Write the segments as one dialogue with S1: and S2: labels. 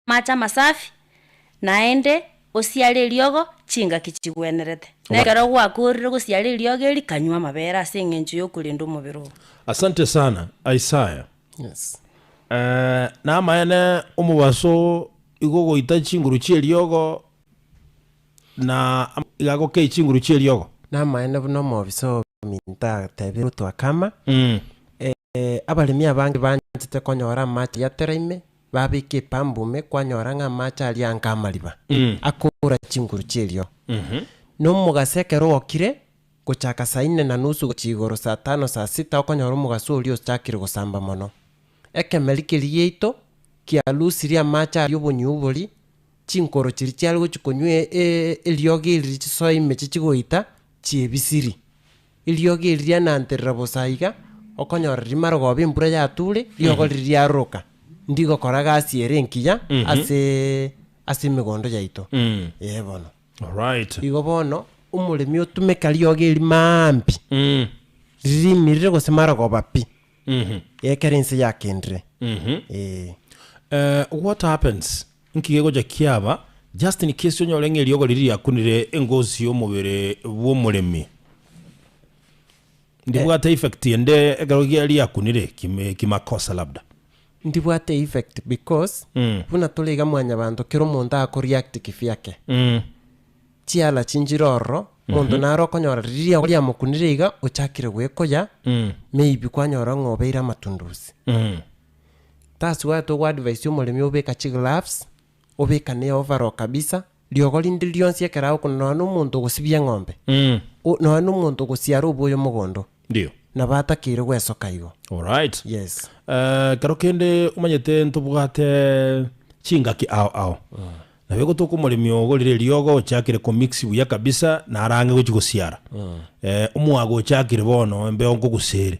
S1: Amache amasafi, naende osiare eriogo chingaki chigwenerete. Na ekero gwakorire gosiara eriogo eri, kanywa amabere ase eng'encho y'okorenda omobere oo.
S2: Asante sana Isaya.
S3: Yes.
S2: Eh, namaene omobaso igo ogoita chinguru chi'eriogo na iga agokei chinguru chi'eriogo.
S3: Namaene buna omobisa ominto agatebia Rutu akama, Abaremi abange banchete konyora amache yatera ime, babeka epambu ime, kwanyora ng'a amache aria anga amariba, akoura chinguru chi'eriogo. Na omogaso ekero ookire, gochaka saa ine na nusu gochia igoro saa tano saa sita okonyora omogaso oria ochakire gosamba mono. Ekemeri keria giaito, kialusirie amache aria obonyubu boria, chinkoro chiria chiare gochia konywa eriogo eri chisoe ime chichigoita, chiebisiri. Eriogi eri riananterera bosa iga, okonyora rimarogoba embura yature, riogo riria riaroroka, ndigokora gasi ere engiya ase ase emegondo yaito. Ee bono.
S2: Alright.
S3: Igo bono, omoremi otumeka riogi eri maambia, ririmirire gose marogoba pi, ekero ense yakendire. Ee.
S2: What happens Nki gegocha kiaba just in case onyore ng'a eriogo riria riakunire engosi y'omobere bw'omoremi? Ndibwate effect ende ekero gia riakunire kime kimakosa labda?
S3: Ndibwate effect because buna tore iga mwanyabanto kera omonto ako react kivyake. Chialachi nchire ororo, omonto naro okonyora riria riogo riamokunire iga ochakire gwekoya, maybe kwanyora ng'a obeire amatundusi. That's why togo advise omoremi obeka chigloves, obeka ne overall kabisa, riogo rinde rionsi ekero agokuna nonya na omonto ogosibia eng'ombe, o nonya na omonto ogosiara oboyo mogondo,
S2: Ndio.
S3: nabo atakeire gwesoka igo.
S2: Alright.
S3: Yes.
S2: Eh, kero kende omanyete ntobwate chingaki ao ao. Nabo egotoka omoremi ogorire eriogo ochakire komix buya kabisa naro ang'e gochia gosiara. Eh, omwaga ochakire bono embeo nkogusa ere.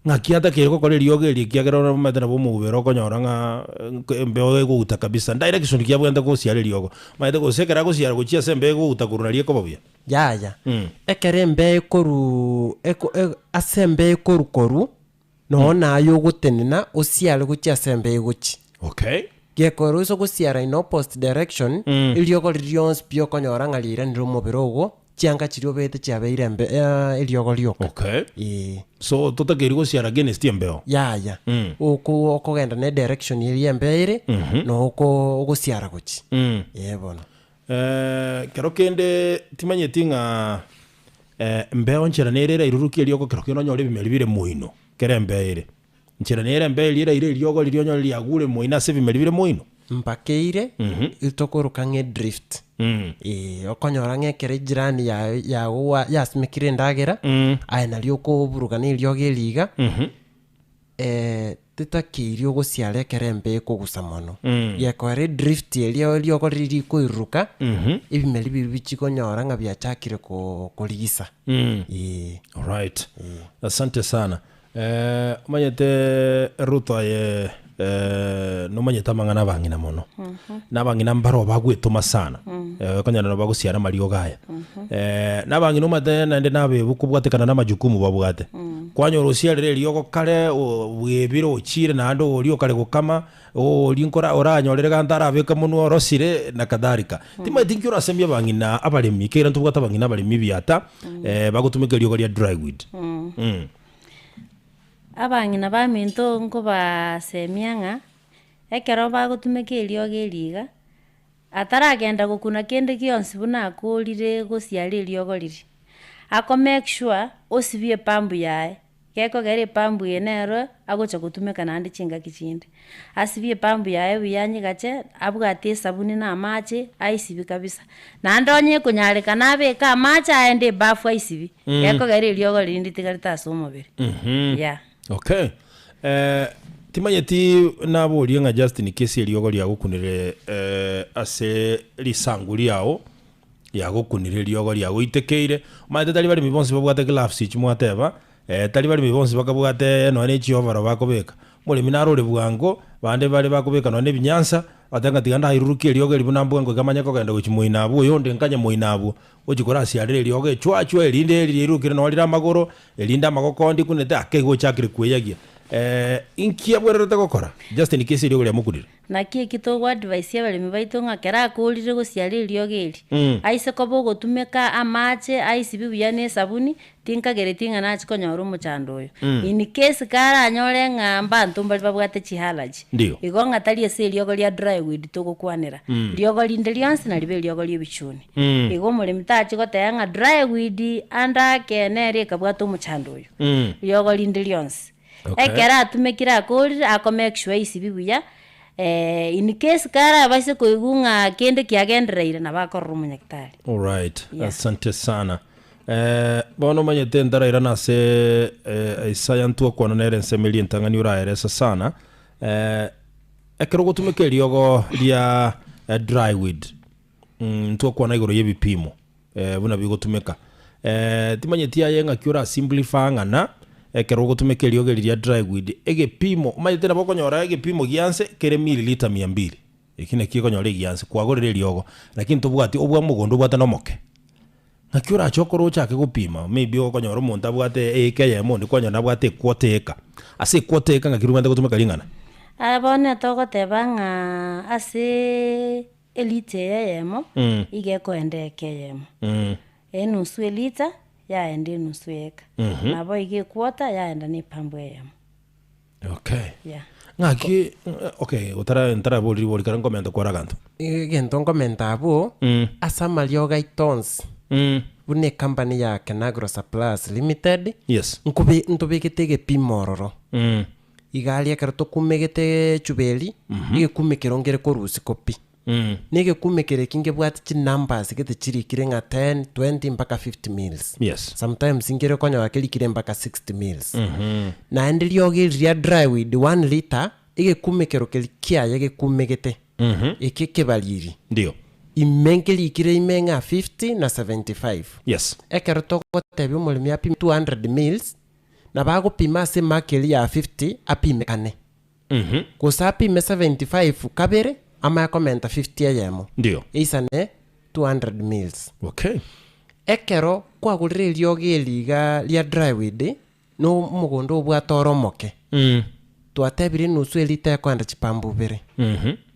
S2: Ng'aki atakeire gokora eriogo eri ekiagera omanyete nabo omobere okonyora ng'a embeo egouta kabisa. Direction ki abwenerete gosiara eriogo? Omanyete gose ekero agosiara gochia ase embeo egouta korwa nario ekoba buya?
S3: Yaya, ekero embeo ekoruu eko e ase embeo ekoru korwa, Nonya naye ogotenena osiare gochia ase embeo egochia.
S2: Okay.
S3: Gekoroisia ogosiara in opposite direction, eriogo riria rionsi pi okonyora ng'a riairanire omobere ogo, chianga chiria obegete chiabeire embe eriogo rioka.
S2: Okay.
S3: Eeh.
S2: So totakeiri gosiara against embeo.
S3: Yaya. Oko okogenda ne direction eria embeo ere, no oko ogosiara gochia. Eeh bono.
S2: Kero kende timanyeti ng'a embeo nchera nere erairurukie eriogo kero kende onyore ebimeri bire moino kere embeo ere. Nchera nere embeo eria eraire eriogo riria onyore riagure moino ase ebimeri bire moino.
S3: Mbakeire tokoroka ng'a edrift. Eeh okonyora ng'a ekero ejirani yaye yago yasimekire endagera, aye nario okoburuga na eriogo eri iga. Tetakeiri ogosiara ekero embe ekogusa mono. Gekoera edrift eria eriogo riria rikoiruruka, ebimeri biria bichia konyora ng'a biachakire ko- korigisa. Eeh.
S2: Alright. Asante sana. Eh, omanyete Ruth aye eh, nomanyete amang'ana abang'ina mono. Na abang'ina mbaro bagwetoma sana. Eh, okonyora nabo bagosiara amariogo aya. Eh, na abang'ina omanyete naende nabebu kobwatekana na amajukumu babwate. Kwanyora osiarire eriogo kare o- bwebire ochire naende oria okare gokama, oria nkora oranyorere gento arabeke monwe orosire na kadhalika. Timanyeti nki orasemie abang'ina abaremi ekiagera ntobwate abang'ina abaremi ebiata bagotumeka eriogo ria dryweed.
S1: Abang'ina baminto nkobasemia ng'a, ekero bagotumeka eriogo eri iga, Ataragenda gokuna kende gionsi buna akoorire gosiara eriogo riria, ako make sure osibie epambu yaye, gekogera epambu eye nero agocha gotumeka naende chingaki chinde. Asibie epambu yaye buya anyegache, abwate esabuni na amache, aisibie kabisa. Naende onye ekonyarekana abeke amache aende ebafu aisibie, gekogera eriogo riria nditigarete ase omobere, yeah.
S2: Okay. Eh, timanyeti naborie ng'a Justin kesi eriogo riagokunire eh, ase risangu riao riagokunire eriogo riagoitekeire omanyete tari baremi bonsi babwate gloves echi mwateba eh, tari baremi bonsi bakabwate nonya ne chioverall bakobeka omoremi naro ore bwango bande bare bakobeka nonya na ebinyansa bateba ng'a tiga ndairurukie eriogo eri buna mbwango iga manye kogenda gochia moino abwo oyonde nkanye moino abwo Gochia korasiarera eriogo echwachwa, erinde eri riairurukire noo rire amagoro, erinde amagoko onde ikunete ake igo ochakire kweyagia. Eh, inki abwererete gokora? Just in case eriogo riamokurire.
S1: Naki eki togoadvise abaremi baito ng'a kera akorire gosiara eriogo eri, aise koba ogotumeka amache aisibi buya na esabuni, tinkagereti ng'a nachie konyora omochando oyo. In case karanyore ng'a mbanto mbare babwate chiallergy,
S2: Ndiyo.
S1: igo ng'a tari ase eriogo ria dry weed togokwanera, riogo rinde rionsi naribe eriogo ria ebichuni. Igo omoremi tachia goteba ng'a dry weed ande ake nere ekabwata omochando oyo, riogo rinde rionsi.
S2: Okay.
S1: Ekero atumekire akorire, ako make sure aisibi buya, in case karabaise koigwa ng'a kende kiagendereire nabo akorora omonyagitari.
S2: Alright,
S1: Yeah.
S2: asante sana. Eh, bono omanyete ntarairana ase eh, Isaya ntwakwana nere ensemo eria entang'ani oraerese sana. Eh, ekero ogotumeka eriogo ria eh, dry weed, mm, ntwakwana igoro y'ebipimo eh, buna bigotumeka. Eh, timanyeti aye ng'aki ora simplify ng'ana ekero ogotumeka eriogo eri ria dry weed, egepimo, omanyete nabo okonyora egepimo gianse kere milliliter mia mbili. Eki nakio ekonyora egianse, kwagorire eriogo, lakini tobwati obwa mogondo obwate nomoke. Naki orache okore ochake gopima, maybe okonyora omonto abwate eeka eyemo onde kwanyora nabwate equarter eeka. Ase equarter eeka ng'aki ribwenerete gotumeka ring'ana?
S1: Aya bono togoteba ng'a aseeee elita eye eyemo, iga ekoenda eeka eyemo. Enusu elita, yaenda enusu eeka. Nabo iga equarter yaenda na epambu eyemo.
S2: Okay.
S1: Yeah.
S2: Ng'aki okay otara ntaraboria ribori kare nkomenta kware aganto.
S3: Egento nkomenta abwo, ase amariogo aito onsi, buna ecompany ya Kenagro Suppliers Limited,
S2: Yes.
S3: nkobe ntobegete egepimo ororo. Iga aria ekero tokumegete echuberi, egekume kero nkere korwa isiko pi. Na egekume kere eki ngebwate chinumbers gete chirikire ng'a 10, 20 mpaka 50 mils.
S2: Yes.
S3: Sometimes nkere okonyora kerikire mpaka 60 mils. Naende riogo eri ria dry weed 1 litre, egekume kero keria kiaye gekumegete, eke ekebariri,
S2: Ndio.
S3: ime nkerikire ime ng'a 50 na 75.
S2: Yes.
S3: Ekero togotebia omoremi apime 200 mils, nabo agopima ase emark eria ya 50 apime kane. Gose apime 75 kabere, amanye komenta 50 eyemo.
S2: Ndio.
S3: Eisane 200 mils.
S2: Okay.
S3: Ekero kwagorire eriogo eri iga ria dry weed, na omogondo obwate ore omoke, twatebire enusu eria tekoenda chipambu ibere,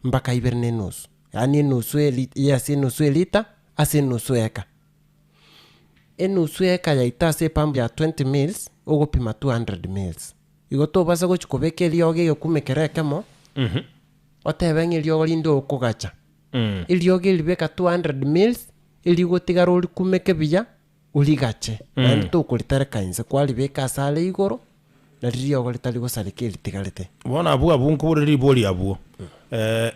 S3: mpaka ibere na enusu. Yaani enusu eri yes enusu elita ase enusu eka. Enusu eka yaito ase epambu ya 20 mils, ogopima 200 mils. Igo tobasa gochia kobeka eriogo egekume kere ekemo, otebe ng'a eriogo rinde okogacha. Eriogo eri beka 200 mils, erigotigara orikumeke buya, origache, naende tokoritereka inse, kwaribeka ase are igoro, nari riogo ritari gosareka eritigarete.
S2: Bono abwo abwo nkobore ribori abwo.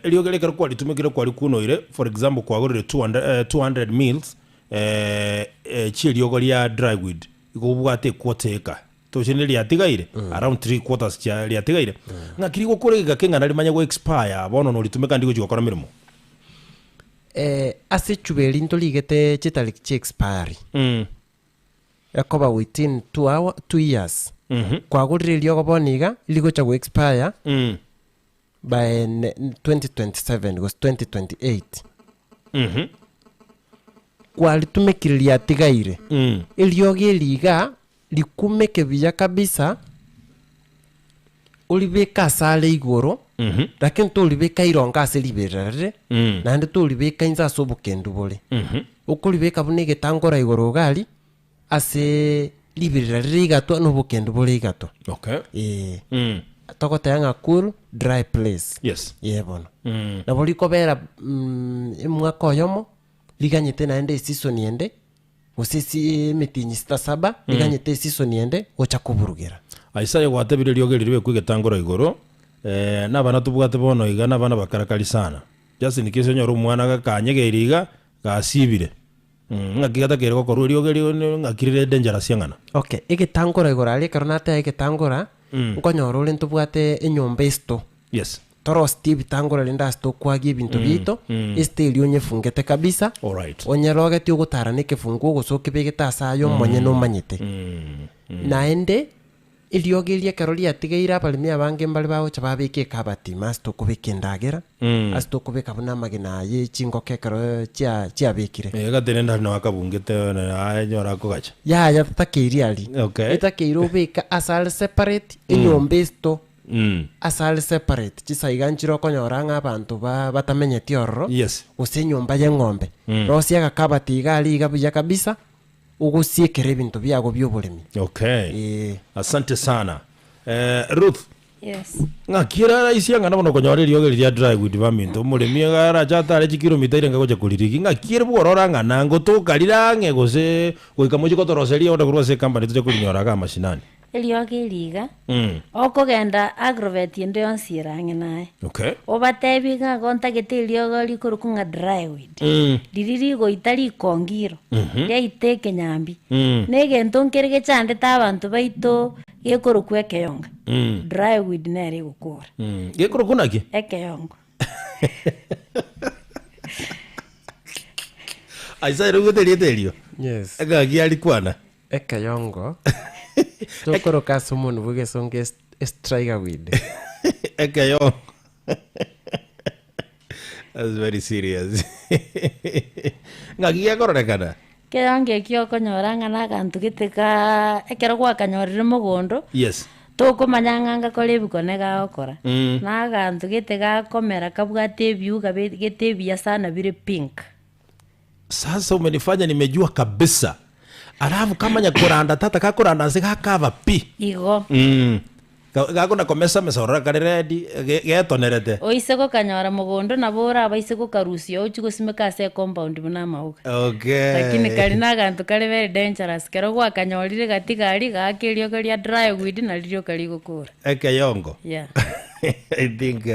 S2: Eriogo eri ekero kwaritumekire kwarikunoire, for example kwagorire 200 200 mils chi'eriogo ria dry weed, igo obwate equarter eka. Toche ne riatigaire, around three quarters chia riatigaire, ng'aki rigokora egeka keng'ana rimanye go expire bono noritumeka ndigochi gokora meremo.
S3: Ase echuba eri ntorigete chitariki chia expiry, ekoba within two hour, two years. Kwagorire eriogo bono iga, rigocha go expire by 2027 gose 2028. Kwaritumekire riatigaire, eriogo eri iga Rikumeke buya kabisa, oribeke asare igoro, lakini toribeka irongo ase riberera rire, naende toribeka inse ase obokendu bore. Okoribeka buna egetangora igoro iga aria, ase riberera rire igatwa na obokendu bore igatwa.
S2: Okay.
S3: Eeh. Togoteba ng'a cool, dry place.
S2: Yes.
S3: Ee bono. Nabo rikobera omwaka oyomo, riganyete naende eseason ende. Gose ase emetienyi sita saba, riganyete esisoni ende gocha koburugera.
S2: Isaya gwatebire eriogi eri ribekwe egetangoro igoro, eh, nabana tobwate bono iga nabana bakarakari sana. Just in case onyore omwana gakanyegeirie iga, gasibire. Mm, ng'aki gatakeire gokorwa eriogi eri ng'aki rire dangerous ang'ana.
S3: Okay, egetangora igoro aria ekero nateba egetangora, nkonyora ore ntobwate enyomba esito.
S2: Yes.
S3: Toroseti ebitangora rende ase tokwagia ebinto biaito, esito eria onyefungete kabisa,
S2: Alright.
S3: onyerogetie ogotara na ekefunguo gose okebegete ase aye omonyene omanyete. Naende, Eriogi eria ekero riatigeire abaremi abange mbare bagocha babeka ekabati ime ase tokobeka endagera, ase tokobeka buna amagena aye chingoko ekero chia chiabekire.
S2: Egati rende aria nabo akabungete anyore akogacha.
S3: Yaya tatakeiri aria.
S2: Okay.
S3: Etakeire obeke ase are separate, enyomba esito ase are separate, chisaiga nchire okonyora ng'a abanto ba batamenyeti ororo,
S2: Yes.
S3: gose enyomba ya eng'ombe. Rosia agakabati iga aria iga buya kabisa, Ogosiekera ebinto biago bi'oboremi.
S2: Okay.
S3: Ee.
S2: Asante sana. Eh, Ruth,
S1: Yes.
S2: ng'aki ere araisia ng'a bono okonyora eriogo eri ria drywood baminto, omoremi iga arache atare chikilomita irenga gocha koririgi, ng'aki ere bworora ng'a nango tokarire ang'e gose goika mochie kotoroseria order korwa ase ecompany toche korinyora iga amashinani?
S1: Eriogo eri iga, okogenda agrovet ende yonsi ere ang'e naye,
S2: Okay.
S1: obatebie ng'a igo ntagete eriogo rikorokwa ng'a dryweed, riria rigoita rikongiro, riaita ekenyambi, na egento nkere gechandete abanto baito gekorokwa ekeyonga, dryweed nere egokora.
S2: Gekorokwa naki?
S1: Ekeyongo.
S2: Isaiah noigwete erieta erio?
S3: Yes.
S2: Ng'aki arikwana?
S3: Ekeyongo, tokoroka ase omonwa bw'egesongo es- estriga weed.
S2: Ekeyongo. That's very serious. Ng'aki gekororekana?
S1: Ekeyongo ekio okonyora ng'a na aganto gete kaa ekero gwakanyorire mogondo,
S2: Yes.
S1: tokomanya ng'a ngakore ebikone gagokora. Na aganto gete gakomera kabwate ebiuga be gete ebiya sana bire pink.
S2: Sasa umenifanya nimejua kabisa. Alafu kamanya koranda tata gakoranda nse gakaba pi.
S1: Igo.
S2: Mm. Gakona komesa mesa orora kare ready getonerete.
S1: Oise gokanyora mogondo nabo orabaise gokarusia ochie gosimeka ase ecompound buna amauga.
S2: Okay.
S1: Lakini kari na aganto kare very dangerous kero gwakanyorire gatiga aria gaka eriogo ria dry weed nari rioka rigokora.
S2: Ekeyongo.
S1: Yeah.
S2: I think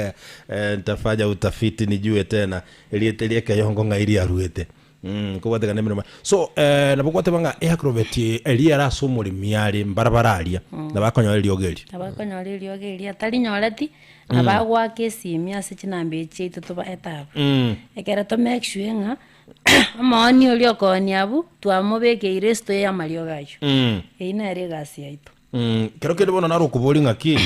S2: ntafanya utafiti nijue tena Erieta eria ekeyongo ng'ai riaruete? Nkobwatekana nemeremo aye. So nabo gwateba ng'a eagrovet eria ere ase omoremi are mbarabara aria, nabo akonyora eriogo erio.
S1: Nabo akonyora eriogo erio atarinyoreti, nabo agoaka esimi ase chinamba echi chiaito tobaete abwo. Ekero to make sure ng'a omoonia oria okoonia abwo, twamobekeire esitoe ya amariogo aywo. Eyio nere egasi yaito.
S2: Kero kende bono nare okoboria ng'aki,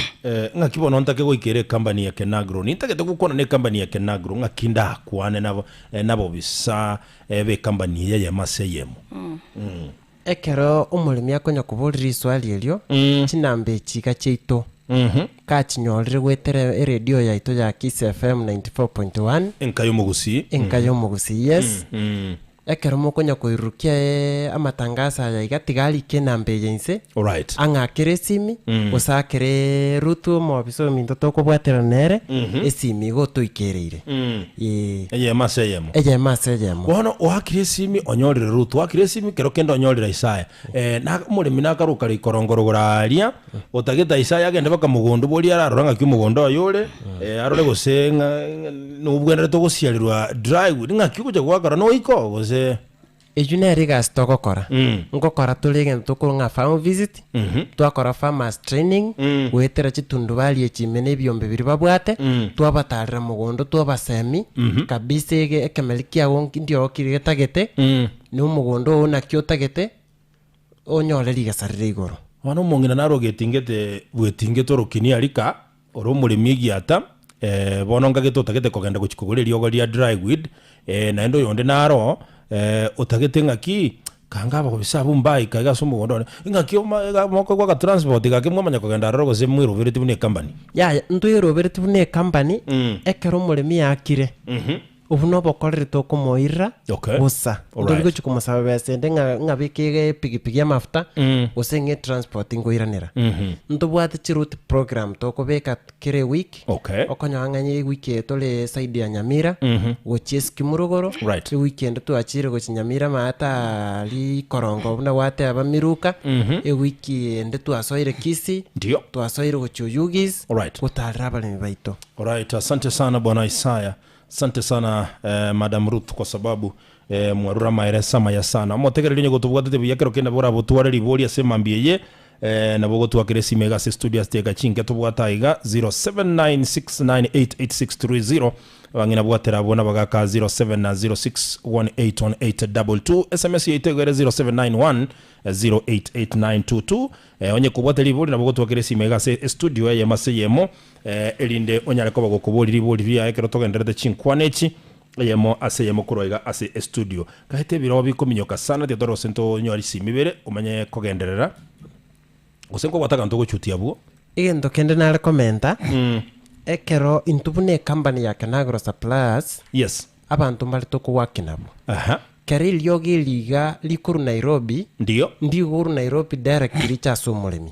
S2: ng'aki bono ntake goikera ecompany ya Kenagro, nintagete gokwana ne ecompany ya Kenagro ng'aki ndakwane nabo nabobisa b'ecompany eye eyemo ase eyemo.
S3: Ekero omoremi akonya koboria riswali erio, chinamba echi iga chiaito, kachinyorire goetera eredio yaito ya Kiss FM 94.1,
S2: Enka y'omogusii.
S3: enka y'omogusii, yes. Ekero mokonya koirurukia amatangaso aya iga, tiga arike enamba eye inse,
S2: Alright.
S3: ang'akere esimi, gose akere Ruth omobisa ominto tokobwaterana nere, esimi igo otoikereire. Ee.
S2: Eyemo ase eyemo.
S3: Eyemo ase eyemo.
S2: Bono oakire esimi onyorire Ruth, oakire esimi kero kende onyorire Isaya. Eh, na omoremi nakaroka rikorongoro igoro aria, otagete Isaya agende mpaka mogondo boria ararore ng'aki omogondo oye ore, eh, arore gose ng'a nobwenerete ogosiarerwa drywood, ng'aki ogocha goakora noiko gose.
S3: Eyio nere egasi togokora. Nkokora tore egento tokorwa ng'a farm visit, twakora farmers training, goetera chitundubari echi ime na ebiombe biria babwate, twabatarera mogondo twabasemi, kabisa ege ekemeri kiago nki ndiogo kiri getagete, na omogondo oo naki otagete, onyore rigesa rire igoro.
S2: Bono omong'ina naro ogetingete bwetingete orokini arika, ore omoremi egiata, bono nkagete otagete kogenda gochia kogora eriogo ria dryweed, naende oyonde naro otagete ng'aki, kanga abagobisa abwo mbaika iga ase omogondo one, ng'aki oma iga mokoegwa agatransport gake mwamanya kogenda aroro gose mweroberetie buna ecompany?
S3: Yaya, ntweroberetie buna ecompany, ekero omoremi aakire, Obwo nobokoreri tokomoirera
S2: Okay.
S3: bosa.
S2: Alright.
S3: Ntori gochia komosaba besa ende ng'a ng'abeke iga epigipigi amafuta gose ng'e transport nkoiranera. Ntobwate chiroute program tokobeka kera eweek,
S2: Okay.
S3: okonyora ng'a ewiki eye tore eside ya Nyamira, gochia Eskimu rogoro,
S2: Right.
S3: ewiki ende twachire gochia Nyamira maate aria ikorongo buna gwateba Miruka, ewiki ende twasoire Kisii,
S2: Ndio.
S3: twasoire gochia Oyugis,
S2: Alright.
S3: gotarera abaremi baito.
S2: Alright, asante sana bwana Isaya. Asante sana madam Ruth kwa sababu mwarure amaereso amaya sana. Omotegereri onye gotobwatete buya ekero kende nabo orabotware ribori ase emambia eye. Nabo ogotwakera esime iga ase estudio ase chidaeka chinke tobwate aiga 0796988630 abang'ina bwatera abwo nabagaka 0706181822 sms yaito igo ere 0791088922 Onye kobwate ribori nabo ogotwakera esime iga ase estudio eyemo ase eyemo erinde onyare koba gokobori ribori riaye ekero togendererete chinkwana echi eyemo ase eyemo korwa iga ase estudio. Kaete ebirogo bikominyoka sana tiga tore gose ntonyore chisimi ibere omanye kogenderera gose nkobwate aganto ogochutia abwo.
S3: Egento kende nare komenta, ekero intwe buna ecompany ya Kenagro Suppliers,
S2: Yes.
S3: abanto mbare tokowaki nabwo.
S2: Aha.
S3: Kera eriogi eri iga rikorwa Nairobi,
S2: Ndiyo.
S3: ndigorwa Nairobi direct riche ase omoremi.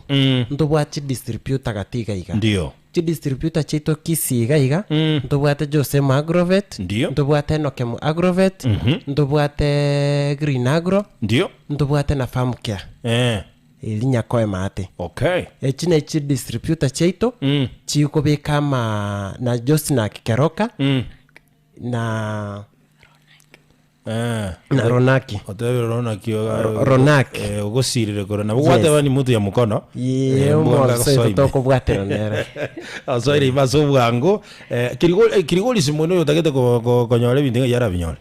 S3: Ntobwate chidistributor gati iga iga.
S2: Ndiyo.
S3: Chidistributor chiaito Kisii iga iga, ntobwate Josem Agrovet,
S2: Ndiyo.
S3: ntobwate Enokem Agrovet, ntobwate Green Agro,
S2: Ndiyo.
S3: ntobwate na Farm Care.
S2: Eh.
S3: Eri nyakoe maate.
S2: Okay.
S3: Echi ne chidistributor chiaito chikobeka ama na Josnack Keroka na
S2: Eh.
S3: na Ronaki.
S2: Otebire Ronaki
S3: Ronaki.
S2: Eh, ogosirire kore nabo gwateba ni mutu ya mukono.
S3: Yee,
S2: Eh, mbwa
S3: omosoito
S2: ngagosoa ime.
S3: tokobwatera nere.
S2: Osoire ime ase obwango. Eh, Kirigorisi mono oyo otagete konyora ebinto ng'a yarabinyore.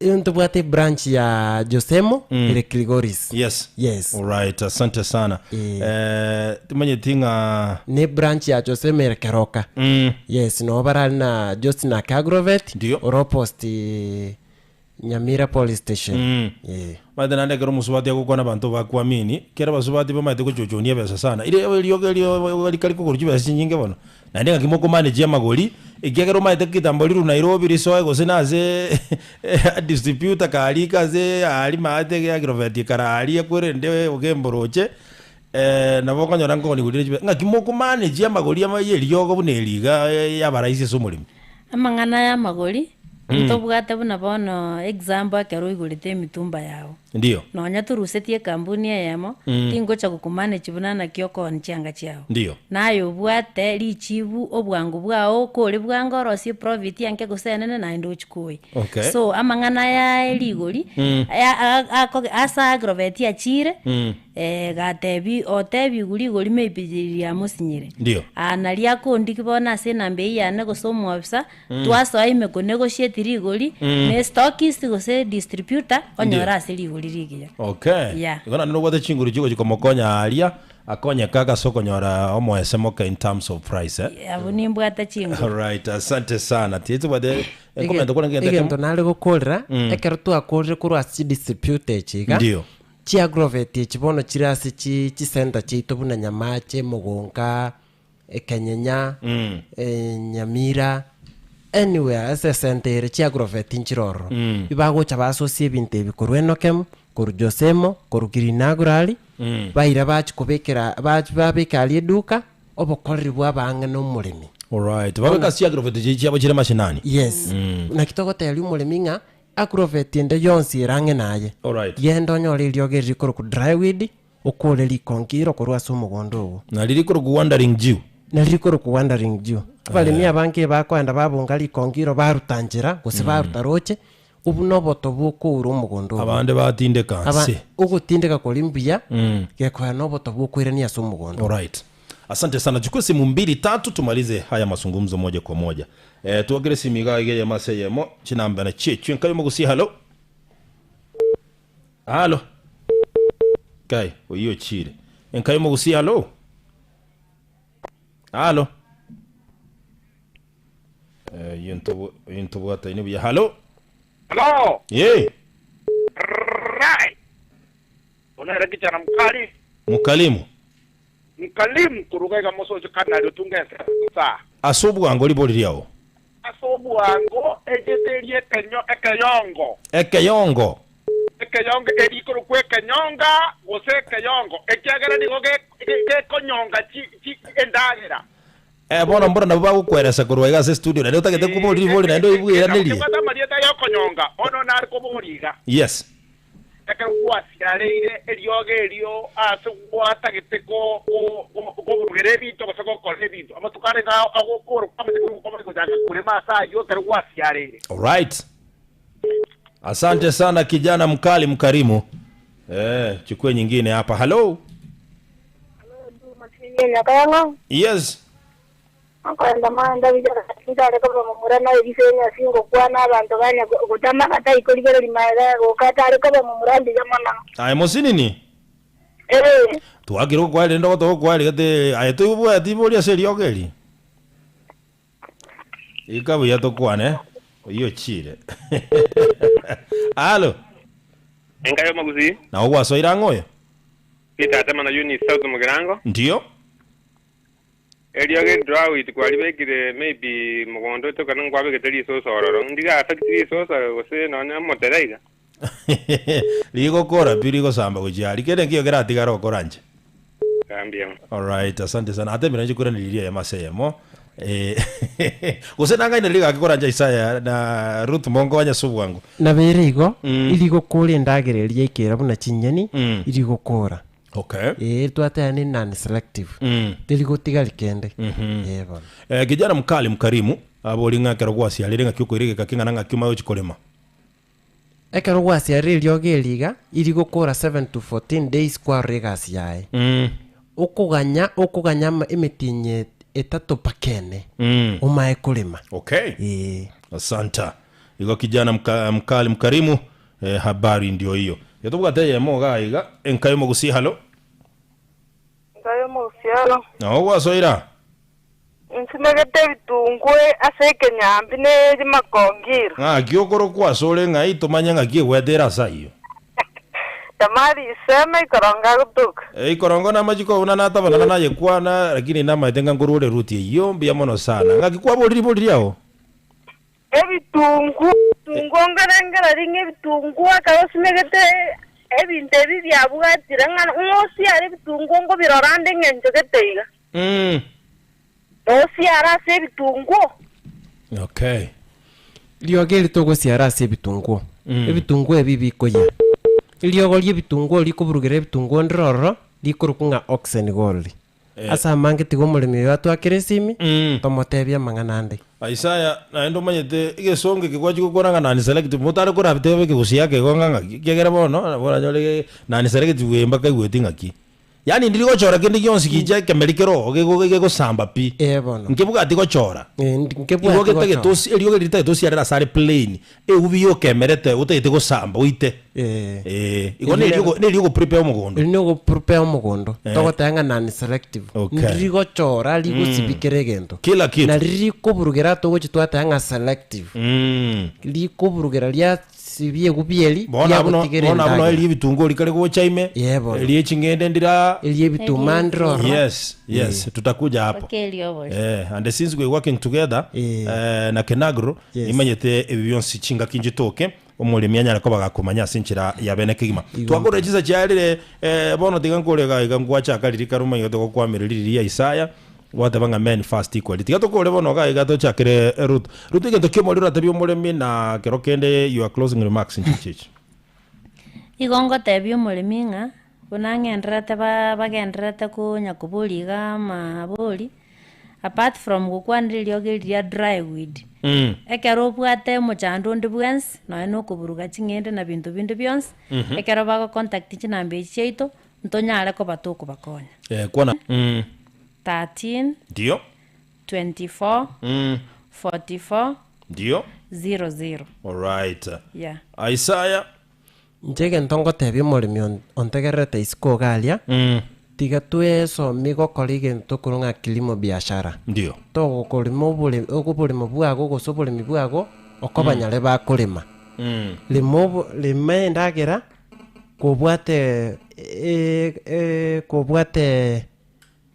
S3: Ntobwate ebranch ya Josemo ere Kilgoris.
S2: Yes.
S3: Yes.
S2: Alright, asante sana.
S3: Eh.
S2: Eh, timanyeti ng'a
S3: Ne branch ya Josemo ere Keroka.
S2: mm,
S3: Yes, noo barari na Josnak Agrovet
S2: Ndio.
S3: ore opposite Nyamira police station.
S2: Mm.
S3: Eh.
S2: Omanyete naende ekero omosubati agokwana abanto bakwamini, kera abasubati bamaete gochochonia ebesa sana, ire eriogo erio rikari kogorwa chibesa chinyinge bono, naende ng'aki mokomanage amagori, ekiagera omanyete kitambo rirwe Nairobi risoe gose na ase distributor karika ase aria maate ge agrovet ekare aria kwerende ogembo roche, nabo okonyora nkogoni rire chibesa, ng'aki mokomanage amagori ama ya eriogo buna eri iga yaba rahisi ase omoremi.
S1: Amang'ana ya amagori, ntobwate buna bono example ekero oigorete emitumba yao.
S2: Ndio.
S1: Nonya torusetie ekampuni eyemo, tingocha gokomanage buna naki okooni chianga chiao.
S2: Ndio.
S1: Naye obwate richibu obwango bwao okore bwango orosie profit enke gose enene naende ochie koyia.
S2: Okay.
S1: So amang'ana aya erigori, aya a- akoge ase agrovet achire, gatebi otebigwe rigori maybe riamosinyire.
S2: Ndio.
S1: Aa naria akondiki bono ase enamba eyio yane gose omoofisa, twasoa ime konegotiate rigori, ne stockist gose distributor, onyore ase rigori rigiya.
S2: Okay.
S1: Yeah.
S2: Igo naende nobwate chinguru chigochi komokonya aria, akonyeke ase okonyora omoese moke in terms of price eh?
S1: Abwo nimbwate chinguru.
S2: Alright, asante sana. Titobwate ekomenta kore ngento
S3: Egento nare gokorera, ekero twakorire korwa ase chidistributor echi iga,
S2: Ndio.
S3: Chiagrovet echi bono chire ase chi chisenta chiaito buna Nyamache, Mogonka, Ekenyenya, Nyamira, anywhere ase esenta ere chiagrovet nchire ororo. Bagocha basosia ebinto ebi korwa Enokem, korwa Josemo, korwa Green-Agro aria, baira bachia kobekera bach babeka aria eduka, obokoreri bwaba ang'e na omoremi.
S2: Alright, babeka ase chiagrovet chiria chiabo chire mashinani.
S3: Yes, naki togoteria omoremi ng'a Agrovet ende yonsi ere ang'e naye.
S2: Alright.
S3: Genda onyore eriogi eri rikorokwa dryweed, okore rikonkiro korwa ase omogondo ogo.
S2: Nari rikorokwa wandering Jew.
S3: Nari rikorokwa wandering Jew. Abaremi abange bakoenda babunga rikonkiro baruta nchera, gose baruta roche, obwo noboto bwokoura omogondo ogo.
S2: Abande batindeka
S3: Aba
S2: nse.
S3: ogotindeka koria mbuya, gekoya noboto bwokoirania ase omogondo.
S2: Alright. Asante sana. Chukua simu mbili tatu tumalize haya mazungumzo moja kwa moja. Eh, twakere simu iga iga eyemo ase eyemo, chinamba na chiechwe nkabe mogusie halo. Halo. Kai, oyio ochire. Enkabe mogusie halo. Halo. Eh, oyio ntobu- oyio ntobwataine buya. Halo.
S4: Halo.
S2: Ye.
S4: Right. Onere kijana mkali.
S2: Mukalimu.
S4: Mkalimu koruga iga mosocho kanari otunge ensa.
S2: Ase obwango ribori riao.
S4: Ase obwango ejete eria ekenyo ekeyongo.
S2: Ekeyongo.
S4: Ekeyongo erikorokwa ekenyonga gose ekeyongo, ekiagera nigo gekonyonga chi chi endagera.
S2: Eh, bono mbora nabwo bagokweresa korwa iga ase estudio naende otagete koboria ribori naende oibweranerie.
S4: Kebwate amarieta y'okonyonga, bono nare koboria iga.
S2: Yes.
S4: Ekero gwasiareire eriogo erio aase gwatagete koburugera ebinto gose gokora ebinto, amatuko arenge agokora kwamanya kwamanya gochaka korema ase ayio ekero gwasiareire.
S2: Alright. Asante sana kijana mkali mkarimu. Eh, chukue nyingine hapa. Hello.
S5: Enyoka ya ng'o?
S2: Yes.
S5: Okorenda manda bicha ntare koba momura na ebise enyasi ngokwana abanto banya gotama batai korigereria maega goka atare koba momura mbuya mono.
S2: Aye mosinini.
S5: Ee.
S2: Twakire gokwana rende ogotoka gokwana gete aye toibwati bori ase eriogo eri. Ika buya tokwane oyio ochire. Alo.
S6: Enka y'omogusii.
S2: Nao gwasoire ang'e oyo?
S6: Peter Atema na Eunice South Mugirango.
S2: Ndio.
S6: Eriogi eri drought kwaribekire maybe mogondo oito ekero nkwabegete risosa ororo, ndire affect risosa gose nonye omotere iga?
S2: Rigokora pi rigosamba gochia aria kende nkeiyo keratigare gokora nche.
S6: Mbuya mono.
S2: Alright, asante sana. Ate mira nchikuraneria riria eyemo ase eyemo. Eh, gose nang'aine rigaki korancha Isaya na Ruth monkonye ase obwango.
S3: Nabeire igo, irigokora endagera eria yaikera buna chinyeni, irigokora.
S2: Okay.
S3: Ee, twateba ne non selective. Teri gotigari kende. Ee bono.
S2: Eh, kijana mkali mkarimu, abori ng'a ekero gwasiarire ng'aki okoira egeka king'ana ng'aki omanye gochia korema.
S3: Ekero gwasiarire eriogo eri iga, irigokora 7 to 14 days kwarora egasi yaye. Okoganya okoganya ama emetienyi etato mpaka ene, omae korema.
S2: Okay.
S3: Ee.
S2: Asanta. Igo kijana mka, mkali mkarimu, eh, habari ndio hiyo. Igo tobwate eyemo iga iga, enka y'omogusii halo.
S5: Enka y'omogusiano.
S2: Nao gwasoira.
S5: Nsimegete ebitungue ase ekenyambi ne rimakongiro.
S2: Ng'aki okorokwa asore ng'ai tomanye ng'aki egwete ere ase ayio.
S5: Tamari iseme ikorongo agotoka.
S2: Ikorongo namachiko buna natabanana nayekwana, lakini namaete ng'a nkorwa ore Ruti eyio mbuya mono sana. Ng'aki kwaborire ribori riao?
S5: Ebitunguo, ebitunguo nkarengereria ng'a ebitunguo ekero osimegete ebinto ebi biabwatire ng'a ng'a osiare ebitunguo nkobirora ande ng'encho gete iga. Nosiare ase ebitunguo.
S2: Okay.
S3: Riogo eri togosiara ase ebitunguo, ebitunguo ebi bikoyia. Eriogo ri'ebitunguo rikoburugera ebitunguo ndire ororo, rikorokwa ng'a oxen gold. Ase amange tiga omoremi oyo atwakere esimi, tomotebie amang'ana ande.
S2: Isaya, naende omanyete egesongo eke gwachia gokwana ng'a non selective, motare korabitebe ekegusii ake igo ng'a ng'aki, ekiagera bono nabo oranyore non selective eye mpaka aigweti ng'aki. Yaani ndiri gochora kende gionsi gicha ekemeri kere oo gego gegosamba pi.
S3: Ee bono.
S2: Nkebwati gochora.
S3: Ee,
S2: Igo
S3: nkebwati
S2: getagete
S3: gochora.
S2: osi eriogi ritagete osiarere ase are plain, eubi yokemerete otagete gosamba oite.
S3: Ee.
S2: Ee, igo
S3: Erio
S2: neri
S3: nero-
S2: ogo neri ogoprepare omogondo.
S3: Eri nogo prepare omogondo,
S2: Eh.
S3: togoteba ng'a non selective.
S2: Okay.
S3: Ndiri gochora rigosibi kera egento.
S2: Kila kitu.
S3: Nari rikoburugera togochi twateba ng'a selective.
S2: Mm.
S3: Rikoburugera riasibia egubi eri,
S2: Bono abwo no-
S3: riagotigera
S2: bono abwo noe
S3: endagera.
S2: erio ebitunguo rikare gocha ime,
S3: Ee bono.
S2: erio eching'ende ndira
S3: Erio ebituma ndire ororo.
S2: Yes, yes, tutakuja hapo.
S1: Mpaka eriogo
S2: Eh, and since we working together
S3: Eh.
S2: eh, na Kenagro
S3: Yes.
S2: nimanyete ebi bionsi chingaki nchitoke omoremi anyare koba gakomanya ase enchera ya bene kegima. Twakorire chinsa chiarire eh, bono tiga nkore iga iga ngwachaka riria kare omanye togokwamera riria Isaya gwateba ng'a men first equally. Tiga tokore bono iga iga tochakere Ruth. Ruth egento kiomoriri oratebie omoremi na kero kende your closing remarks nchichi echi.
S1: Igo ngotebia omoremi ng'a, buna ng'endererete ba bagendererete konya koboria iga amabori, apart from gokwanera eriogi riria dry weed, ekero obwate omochando onde bwensi, nonye na okoburuga ching'ende na binto binde bionsi, ekero bagocontact chinamba echi chiaito, ntonyare koba tokobakonya.
S2: Eh, kwana
S1: 13
S2: Ndio.
S1: 24 44
S2: Ndio.
S1: 00
S2: Alright.
S1: yeah.
S2: Isaya.
S3: Inche egento ngotebia omoremi on- ontegererete isiko iga aria, tiga twesomie gokora egento tokorwa ng'a kilimo biashara.
S2: Ndio.
S3: Togokorema obore oboremo bwago gose oboremi bwago, okobanyare bakorema. Rema obo rema endagera, kobwate kobwate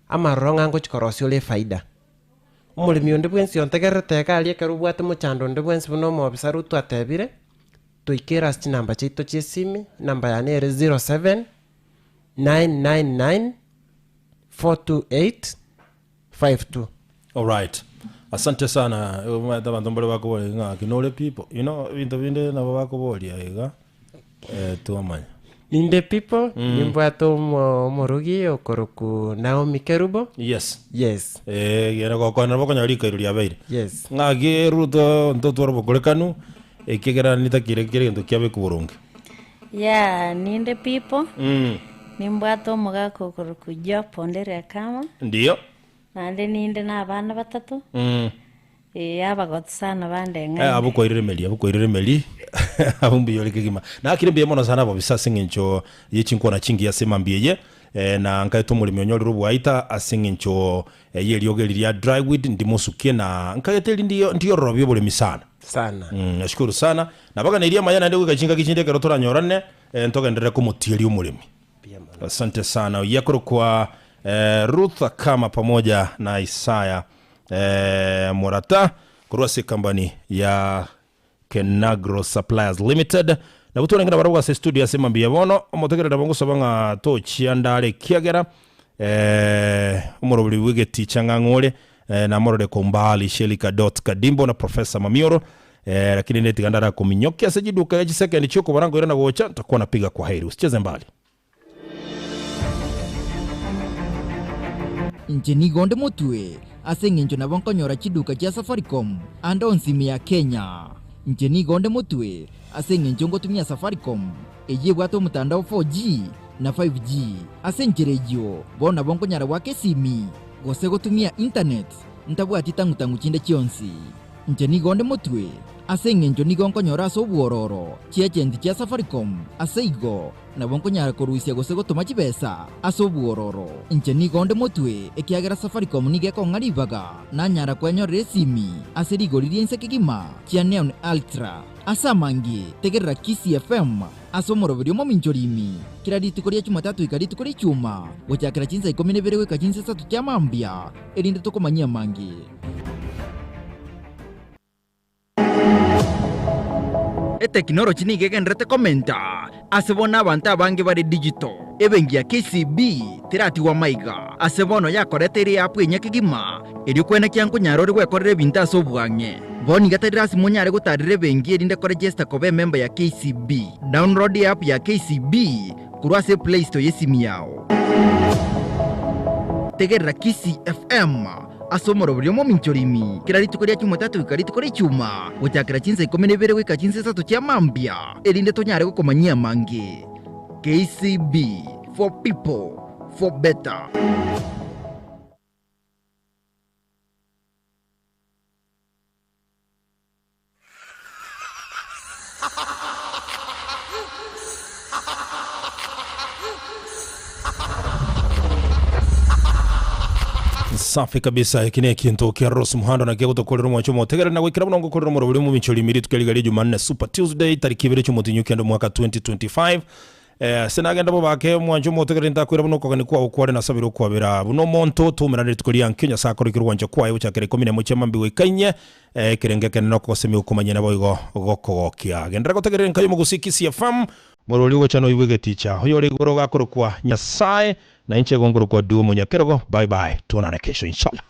S3: amaroro ng'a ngochi korosia ore efaida. Omoremi onde bwensi ontegererete iga aria ekero obwate mochando onde bwensi buna omobisa Ruto atebire, Toikere ase chinamba chiaito chi'esimi, enamba yane ere 07 999 428 52.
S2: Alright. Asante sana. Omanyete abanto mbare bakoboria ng'a ng'aki nore people. You know, ebinto binde nabo bakoboria iga, eh, twamanya.
S3: Ninde people, nimbwate omo omorogi okorokwa Naomi Kerubo.
S2: Yes.
S3: Yes.
S2: Eh, genda gokwana nabo okonyora rikairo riabeire.
S3: Yes.
S2: Ng'aki Ruto ntotware obokorekanu, ekiagera nitakire kera egento kiabe boronge.
S1: Yeah, ninde people. Nimbwate omogaka okorokwa Job Ondere Akama,
S2: Ndiyo.
S1: naende ninde na abana batato, ee abagotu sana bande
S2: Eh,
S1: ng'aine.
S2: abwo kwairire emeri, abwo kwairire emeri, abwo mbuya ore kegima. Nakire mbuya mono sana abobisa ase eng'encho ye chinkwana chingiya ase emambia eye, eh, na nkaete omoremi onyorire obwaita ase eng'encho eh, y'eriogo eri ria dryweed ndimosukie na nkaete eri ndiyo ndiororobia oboremi sana.
S3: Sana.
S2: Mm, nashukuru sana. Nabaganeirie amaya naende goika chingaki chinde ekero toranyorane, eh, ntogenderere komotieria omoremi.
S3: Mbuya mono.
S2: Asante sana. Oyio akorokwa eh, Ruth Akama pamoja na Isaya eh, Murata korwa ase ekambani ya Kenagro Suppliers Limited. Nabo twarenge nabarabwo ase studio ase mambia ya bono, omotegereri nabo ngosaba ng'a tochia ndare ekiagera eh, omoroberi bw'egeticha ng'ang'e ore eh, namorore kwa umbali Shelly Kadot Kadimbo na Professor Mamioro eh, lakini netiga ndarakominyokia ase chiduka ya chisekendi chiokobara nkoirana gocha ntakuwa napiga kwa heri usicheze mbali.
S7: Inche nigo nde motwe, ase engencho nabo nkonyora chiduka chia Safaricom ande onsi ime ya Kenya. Inche nigo nde motwe, ase engencho ngotumia Safaricom, eyio ebwate omotandao 4G na 5G. Ase enchera eyio, bono nabo nkonyara goaka esimi, gose gotumia internet, ntabwati tang'u-tang'u chinde chionsi. Inche nigo nde motwe, ase engencho nigo nkonyora ase obwororo chiagenti chia Safaricom, ase igo nabo nkonyara korusia gose gotoma chibesa ase obwororo. Inche nigo nde motwe, ekiagera Safaricom nigo ekong'a ribaga nanyara kwenyorera esimi ase rigori ri'ense kegima chia Neon Ultra. Ase amange, tegerera Kisii FM ase omoroberio omominchori ime, kera rituko ria Jumatatu goika rituko ria Ijumaa, gochakera chinsa ikomi na ibere goika chinsa isato chia mambia, erinde tokomanyie amange. Etekinoloji nigo egendererete komenta ase bono abanto abange bare digital. Ebenki ya KCB teratigwa maiga ase bono yakoreta ere eapp enyia kegima erio kwenekia nkonyara ore gwekorera ebinto ase obwang'e. Bono iga tari lasima onyare gotarera ebenki erinde koregesta koba ememba ya KCB. Download eapp ya KCB korwa ase Play Store y'esimi yao. Tegerera Kisii FM Ase omoroberio omominchori ime, kera rituko ria Jumatatu goika rituko ria Ijumaa, gochakera chinsa ikomi na ibere goika chinsa isato chia mambia, erinde tonyare gokomanyia amange. KCB, For people, for better.
S2: Safi kabisa eki ne ekinto kia Rose Muhando nakio gotokorera omwancho omotegereri na goikera buna ngokorera omorobori omominchori ime rituko riga ria Jumanne Super Tuesday tariki ibere chiomotinyu kende omwaka 2025 Eh, ase nagenda bobake omwancho omotegereri ntakwira buna okogania kwao kware nasabire okwabera buna omonto toumerane rituko ria nkio Nyasae akorokire ogwancha kwaye gochakera ikomi na emo chia mambia goika inye Ekerengo ekenene okogosemia okomanya naboigo gokogokia. Genderera gotegerera enka y'omogusii Kisii FM. Morori ogocha noigwe egeticha. Oyore igoro gakorokwa Nyasae, na inche igo nkorokwa Duo Omonyakerogo. Bye bye, tuonane kesho inshallah.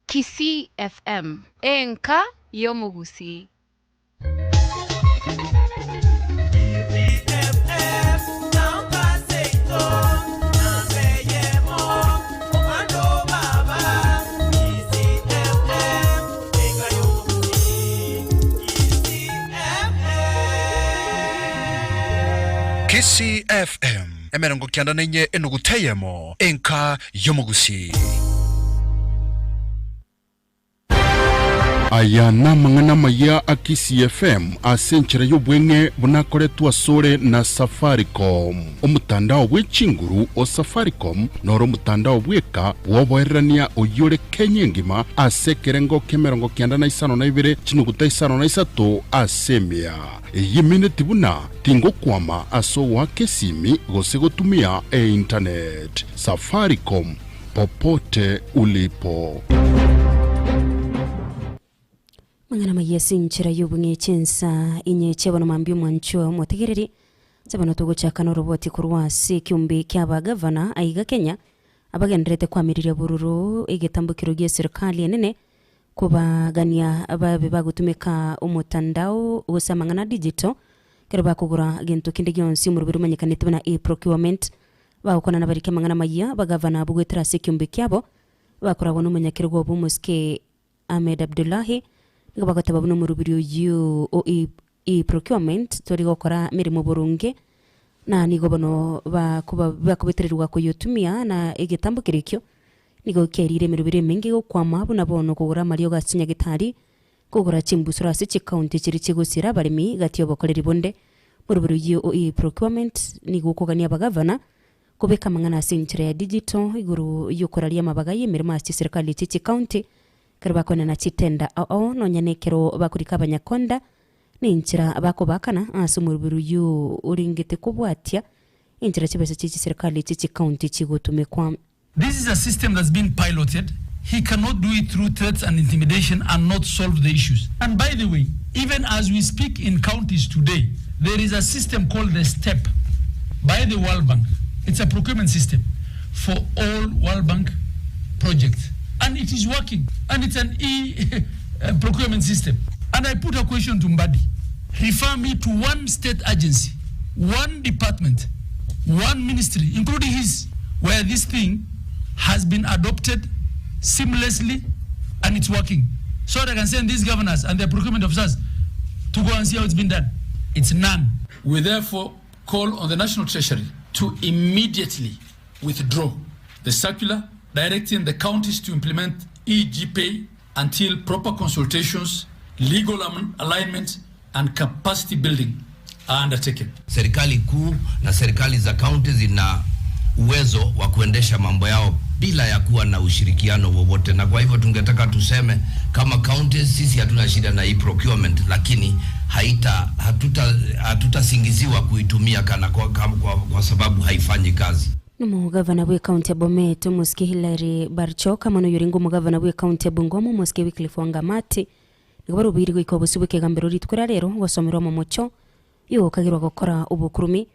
S8: Kisii FM, enka y'omogusii.
S9: Kisii FM, emerongo kianda na inye enuguta eyemo, enka y'omogusii.
S10: Aya namang'ana amaya a Kisii FM ase enchera y'obweng'e buna akoretwe asore na Safaricom. Omotandao bwe chinguru o Safaricom noro omotandao bweka bw'oboererania oyio ore Kenya engima ase ekerengo ki'emerongo kianda na isano na ibere chinuguta isano na isato ase emia. Eyio emineti buna tingokwama ase ogoaka esimi gose gotumia einternet. Safaricom, popote ulipo.
S11: Mang'ana amayia ase enchera y'obong'e chinsa inye chiabono mambia omwanchwa omotegereri chiabono togochaka noroboti korwa ase ekiombe kia abagavana aiga Kenya abagendererete kwamiriria bororo egetambokero gie serikali enene kobagania babe bagotumeka omotandao gose amang'ana a digital ekero bakogora gento kende gionsi omoroberi omanyekanete buna e-procurement. Bagokwana nabariki amang'ana amayia abagavana abwo goetera ase ekiombe kiabo bakoragwa nomonyakerogo obo omosike Ahmed Abdullahi, nigo bagoteba buna omoroberi oyio o e-procurement tori gokora meremo boronge, na nigo bono bakoba bakobetererigwa koyotumia na egetambo keria ekio nigo kiairire emeroberi emenge gokwama buna bono kogora amariogo ase chinyagetari, kogora chimbusuro ase chikaunti chiria chigosira abaremi gati y'obokoreri bonde. Omoroberi oyio o e-procurement nigo okogania abagavana Kobeka amang'ana ase enchera ya digital igoro y'okoraria amabaga y'emeremo ase chiserikali chie chicounty ekero bakoenana chitenda ao ao nonya nekero bakorika abanyakonda na enchera bakobaakana ase omoroberi oyio orengete kobwatia enchera chibesa chie chiserikali chie chicounty chigotumekwa.
S12: This is a system that's been piloted, he cannot do it through threats and intimidation and not solve the issues. And by the way, even as we speak in counties today, there is a system called the STEP by the World Bank. It's a procurement system for all World Bank projects. And it is working. And it's an e-procurement system. And I put a question to Mbadi. Refer me to one state agency, one department, one ministry, including his, where this thing has been adopted seamlessly and it's working. So that I can send these governors and their procurement officers to go and see how it's been done. It's none. We therefore call on the National Treasury to immediately withdraw the circular directing the counties to implement EGPay until proper consultations, legal alignment and capacity building are undertaken.
S13: Serikali kuu na serikali za kaunti zina uwezo wa kuendesha mambo yao bila ya kuwa na ushirikiano wowote, na kwa hivyo tungetaka tuseme kama counties, sisi hatuna shida na e-procurement, lakini haita hatuta hatutasingiziwa kuitumia kana kwa, kwa, kwa, kwa sababu haifanyi kazi.
S11: Nomogavana bw'ecounty ya Bomet, Omosike Hillary Barchok, amo noyorenge omogavana bw'ecounty ya Bungoma, Omosike Wycliffe Wangamati, nigo barobeire goika obosio bw'ekegambero rituko ria rero gosomerwa omomocho yogokagerwa gokora obokurumi.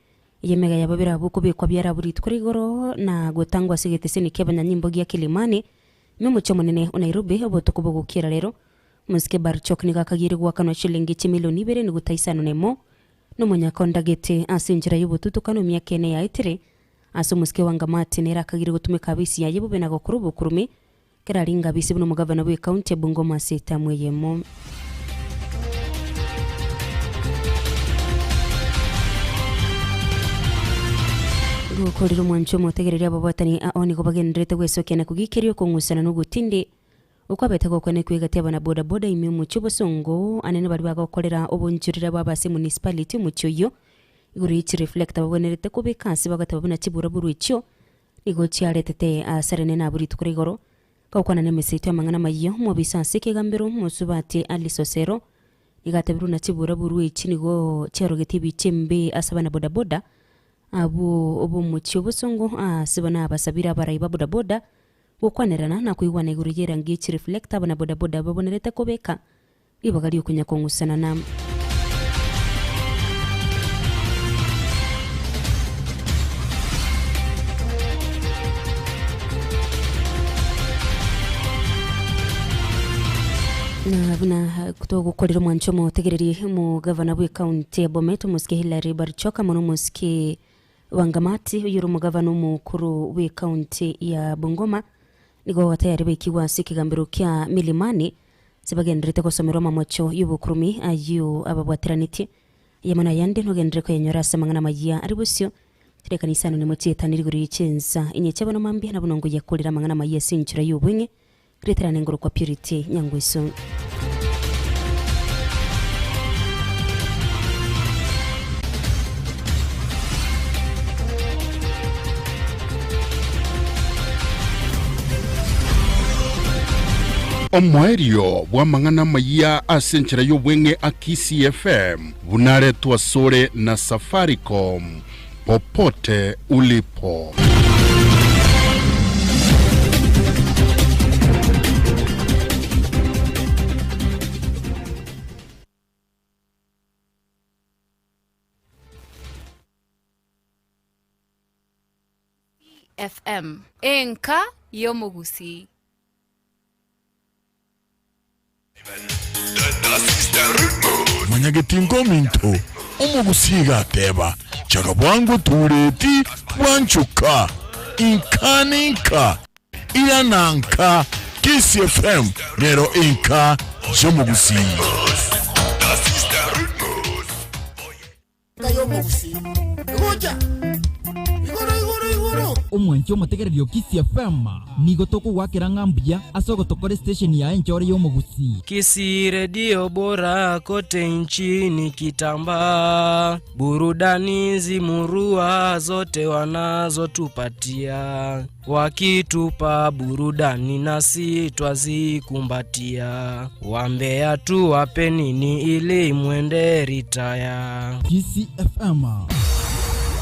S11: Eyemega ya babere abwo okobekwa biarabwo rituko ria igoro na gotangwa ase egeteseni ki'abanyanyimbo gia Kilimani, ime omochie omonene o Nairobi obotuko bogokiera rero. Omosike Barchok nigo akageire goakanwa chilingi chimilioni ibere nuguta isano na emo nomonyakondagete ase enchera y'obotutukanu emiaka ene yaetire. Ase omosike Wangamati nere akagire gotumeka abisi yaye bobe na gokora obokurumi Ekero arenge abise buna omogavana bw'ecounty ya Bungoma ase etamu eyemo. Gokorire omwancho omotegereri ababwatani ao nigo bagendererete gwesokia na kogikeria okong'usana na ogotindi okwabete gokwanekwa egati y'abana boda boda ime omochie obosongo anene baria bagokorera obonchorera bwabo ase emunicipality omochie oyio igoro ye chireflector babwenerete kobeka ase bagateba buna chiburaburu echio Nigo chiaretete asare nene abwo rituko ria igoro, gokwana nemeseito y'amang'ana amayio, omobisa ase ekegambero, omosubati Alice Osero, nigo atebirwe buna chiburaburu echi nigo chiarogetie ebicha embe ase abana bodaboda abwo b'omochie obosongo ase buna abasabire abarai ba bodaboda gokwanerana na koigwana igoro y'erangi ye chireflector abana bodaboda babonerete kobeka ribaga ri'okonya kong'usanana. Na buna togokorera omwancho omotegereri omogavana bw'ekaunti ya Bomet omosike Hillary Barchok amo nomosike Wangamati oyio ore omogavana omokoro bw'ekaunti ya Bungoma nigo tayari baikigwe ase ekegambero kia Milimani Ase bagendererete gosomerwa amamocho y'obokurumi ayio ababwateranetie. Eyemo na ayande nogenderere koyenyora ase amang'ana amayia are bosio. Chidaeka isano nemo chietane rigoro ye chinsa inye chia bono mambia nabo nongoyia korera amang'ana amayia ase enchera y'obweng'e, Reterane ngorokwa Purity Nyangweso.
S10: Omoerio bw'amang'ana amayia ase enchera y'obweng'e a Kisii FM buna aretwe asore na Safaricom popote ulipo.
S8: FM, enka y'omogusii.
S14: Mwanyagetinga ominto, omogusii iga ateba, Chaga bwango tureti bwanchoka, inka ninka, irana nka, Kisii FM nero enka y'omogusii.
S7: Omwanchi omotegereri o Kisii FM, nigo tokogwakera ng'a mbuya ase ogotokora estation yaye enchore y'omogusii.
S15: Kisii redio bora kote nchini kitambaa, burudani zimurua zote wanazotupatia, wakitupa burudani nasi twazikumbatia, wambea tuwape nini ili mwende ritaya.
S7: Kisii FM.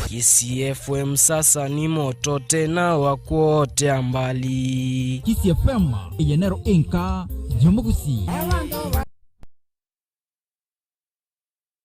S15: Kisii FM sasa ni moto tena wa kuotea mbali.
S7: Kisii FM, eye nero enka y'omogusii.